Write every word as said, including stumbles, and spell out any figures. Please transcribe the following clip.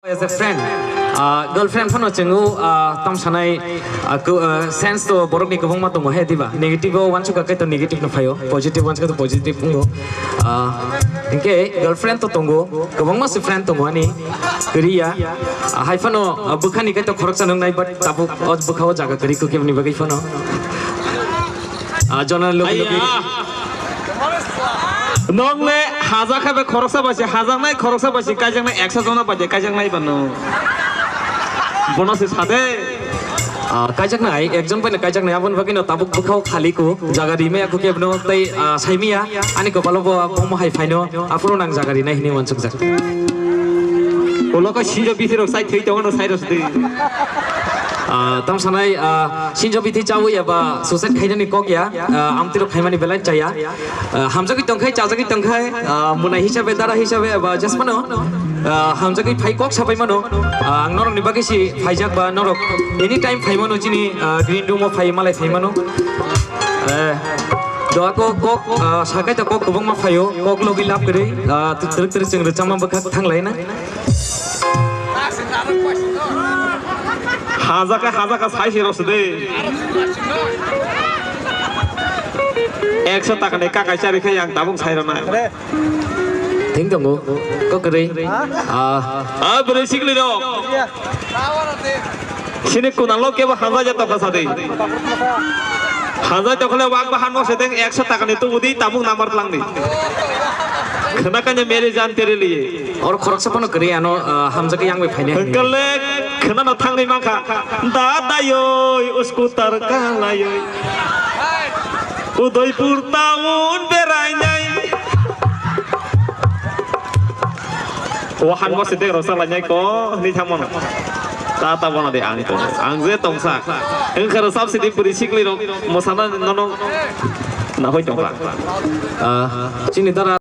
As a friend, ah, girlfriend phano chwngo, ah, tam sanai, ah, ku-, ah, sense to borokni kwbangma tongo he, diba? Negative o uansukha khe to negative no phaio, positive uansukha to positive wngo. Ah, hinkhe girlfriend to tongo, kwbangma se friend tongo ani, kwrwi ya. Ah, hai phano, ah, bwkhani khe to khoroksa nungnai, but tabuk o bwkha o jaga kwrwi kukhe bini bagwi phano. Ah, jona logi logi. Aiya. Nong le hajakha be khoroksa bai se hajaknai, khoroksa bai se kaijaknai, eksa jona bai de kaijaknai ba nw. Bono se sade. Ah, kaijaknai, ekjon bai no kaijaknai, aboni bagwi no tabuk bwkhao khali ko, jaga rimaya ko kebno tei, ah, saimaya, ani kopalo bo bomo hai phaino, aphuru nang jaga rinai hinwi uansukjak. Ulo ko sinjo bithirok sai thwi tongo no sai rw sdi. Ah, tam sanai, ah, sinjo bithi chawi eba suicide khainani kok ya, ah, amtwirok khaimani belai chaya. Ah, hamjagwi tongkhai, chajagwi tongkhai, ah, mwnai hisabe, dara hisabe eba just phano, ah, hamjagwi phai kok sabai mano. Ah, ang norokni bagwi si phaijak ba norok anytime phai mano chini, ah, green room o phai malai phai mano. Eh, doa kok, kok, ah, sakai ta kok kwbangma phaio, kok logi lab kwrwi, ah, twrwk twrwk chwng rwchapma bwkhak thanglaina. Hajaka, hajaka, sai se rw sdi. Ekso taka ni kakai chari khe yang tabuk sai rwnai. Thing tongo, kok kwrwi. Ah. Ah, bwrwi sikli rok. Sini kunalo kebo hamjai jato kha sadi. Hamjai tokhle wak ba hanmo seteng ekso taka ni tubu di tabuk number tlang di. Khna kanya mere jan tere liye. Or khoroksa phano kwrwi ano, ah, hamjak yang bai phaini. Hwnkhe le khna no thangni mankha. Da dayoi uskutar kalayoi. Udaipur town berainai. O hanbo se dek rok salainai ko ni thamon. Ta ta bono de ang ko. Ang je tongsa. Engkha rw sab sidi puri sikli rok mosana nono na hoi tongkha. Ah, chini dara